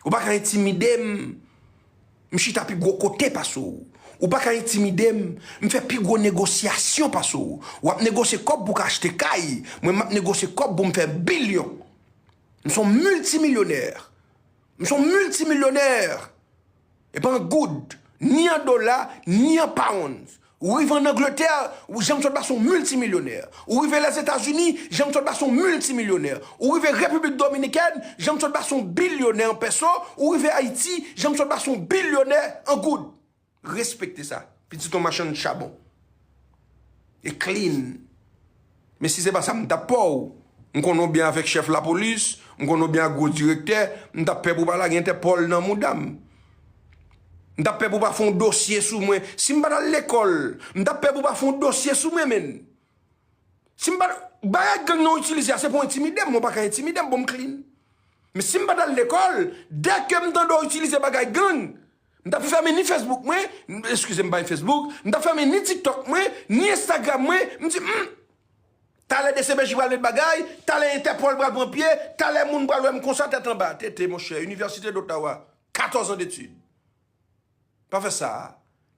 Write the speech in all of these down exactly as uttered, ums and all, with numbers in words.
Ou pa ka entimide m. M chita pi gwo kote pase w. Ou pa ka entimide m. M fè pi gwo negosyasyon pase w. W ap negosye kòb pou w ka achte kay. Mwen, m ap negosye kòb pou m fè bilyon. M se yon miltimilyonè. M se yon miltimilyonè. E pa an goud, ni an dola, ni an pounds. Ou rive ann Angletè, ou Jean Claude Basson miltimilyonè. Ou rive Lèzetazini, Jean Claude Basson miltimilyonè. Ou rive Repiblik Dominikèn, Jean Claude Basson bilyonè an pèso. Ou rive Ayiti, Jean Claude Basson bilyonè an goud. Respekte sa. Pitit yon machann chabon. E clean. Men si se pa sa, m t ap pè w. M konnen w byen avèk chèf lapolis, m konnen w byen ak gwo direktè, m t ap pè pou w pa lage Entèpòl nan mouda m. M t ap pè pou w pa fè yon dosye sou mwen. Si m pa t al lekòl, m t ap pè pou w pa fè yon dosye sou mwen, menn. Si m pa t, bagay gang nan w itilize a, se pou w entimide m, mwen w pa ka entimide m, bon m clean. Men si m pa t al lekòl, dèke m tande w itilize bagay gang, m t ap fèmen ni Facebook mwen, eskize m, pa gen Facebook, m t ap fèmen ni TikTok mwen, ni Instagram mwen, m di, hmm, talè DCPJ pral met bagay, talè Entèpòl pral pran pye, talè moun pral wè m konsa tèt anba. Tete, monchè, Université d'Ottawa, katòz an detid. Pa fè sa.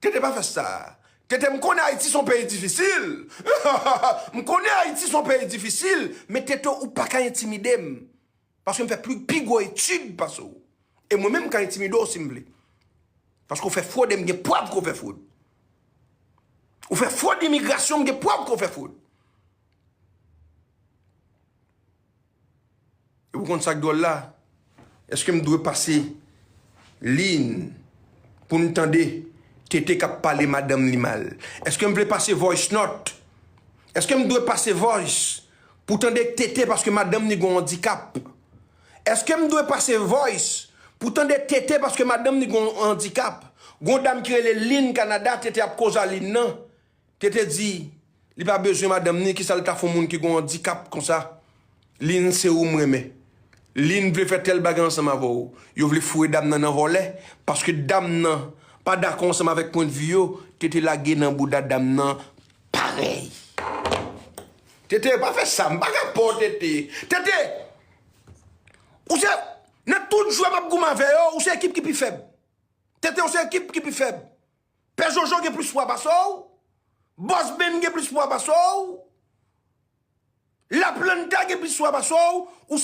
Tete, pa fè sa. Tete, m konnen Ayiti se yon peyi difisil. M konnen Ayiti se yon peyi difisil, men Tete, ou pa ka entimide m. Paske m fè pli, pi gwo etid pase w. E mwen menm, m ka entimide w si m vle. Paske w fè fwod e m gen prèv ke w fè fwod. Ou fè fwod imigrasyon, m gen prèv ke w fè fwod. E ou konn sa k dwòl la? Èske m dwe pase liy pou n tande Tete k ap pale madanm li mal? Èske m vle pase voice note? Èske m dwe pase voice pou tande Tete paske madanm li gon andikap? Èske m dwe pase voice pou tande Tete paske madanm li gon andikap? Gon dam ki rele Lynn Canada, Tete ap koze a Lynn nan. Tete di, li pa bezwen madanm ni, kisa l ta fè yon moun ki gon andikap konsa? Lynn, se ou m renmen. Lynn vle fè tèl bagay ansanm avè w. Yo vle foure dam nan nan vòlè, paske dam nan pa dakò ansanm avèk pwendvi yo, Tete lage nan bouda dam nan parèy. Tete, pa fè sa, m pa ka pè w, Tete. Tete, ou se, nan tout jwè m ap goumen avè yo, ou se ekip ki pi fèb. Tete, ou se ekip ki pi fèb. Pè Jojo gen plis pwa pase w. Bòs Ben gen plis pwa pase w. Laplanta gen plis pwa pase w. Ou se